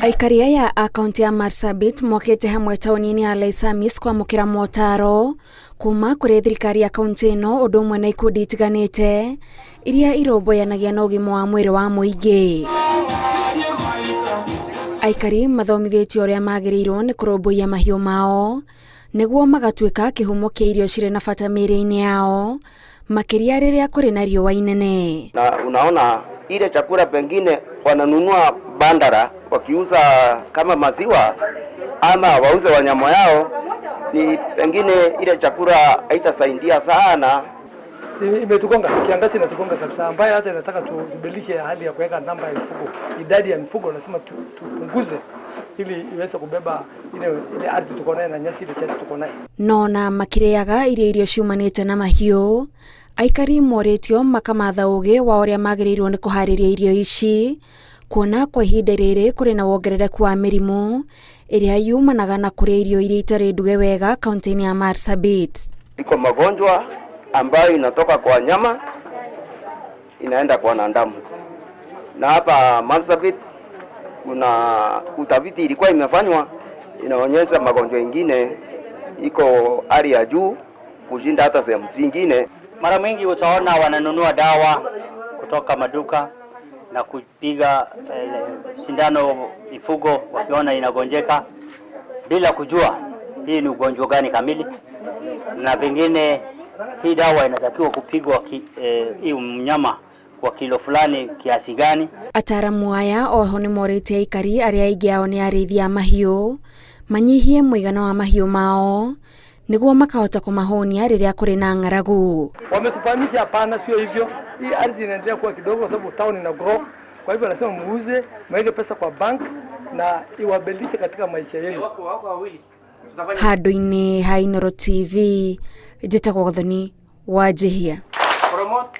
Aikari aya a kaunti ya Marsabit mokĩte hamwe taũni-inĩ ya Laisamis kwamũkĩra motaro kuma kũrĩ thirikari ya kaunti ĩno ũndũ ũmwe na ikundi itiganĩte iria irũmbũyanagia na ũgima wa mwĩrĩ wa mũingĩ. Aikari mathomithĩtio ũrĩa magĩrĩirwo nĩ kũrũmbũiya mahiũ mao nĩguo magatuĩka kĩhumo kĩa irio cirĩ na bata mĩĩrĩ-inĩ yao makĩria rĩrĩa kũrĩ na riũa inene. Na unaona ile chakula pengine wananunua bandara wakiuza kama maziwa ama wauze wanyama yao, ni pengine ile chakula haitasaidia sana. Imetugonga, kiangazi inatugonga kabisa, ambaye hata inataka tubadilishe hali ya kuweka namba ya mifugo, idadi ya mifugo lazima tupunguze ili iweze kubeba ile ardhi tuko nayo na nyasi ile kiasi tuko nayo. No na makĩrĩaga irio iria ciumanĩte na mahiũ, aikari morĩtio makamatha ũgĩ wa ũrĩa magĩrĩirwo nĩ kũharĩria irio ici, kuona kwa ihinda rĩrĩ kũrĩ na wongerereku wa mĩrimũ ĩrĩa yumanaga na kũrĩa irio iria itarĩ nduge wega kaunti-inĩ ya Marsabit. Iko magonjwa ambayo inatoka kwa nyama inaenda kwa wanadamu, na hapa Marsabit kuna utafiti ilikuwa imefanywa inaonyesha magonjwa ingine iko hali ya juu kushinda hata sehemu zingine. Mara mingi utaona wananunua dawa kutoka maduka na kupiga sindano mifugo wakiona inagonjeka bila kujua hii ni ugonjwa gani kamili, na pengine hii dawa inatakiwa kupigwa hii mnyama kwa kilo fulani kiasi gani. Ataramu aya oho nĩ morĩtie aikari arĩa aingĩ ao nĩ arĩithi a mahiũ manyihie mũigana wa mahiũ mao nĩguo makahota kũmahũnia rĩrĩa kũrĩ na ng'aragu. Wametufahamisha hapana, sio hivyo. Hii ardhi inaendelea kuwa kidogo kwa sababu town ina grow. Kwa hivyo nasema muuze, mweke pesa kwa bank na iwabadilishe katika maisha yenu. Handũ-inĩ ha Inooro TV, njĩtagwo Gathoni Wanjihia. Promote.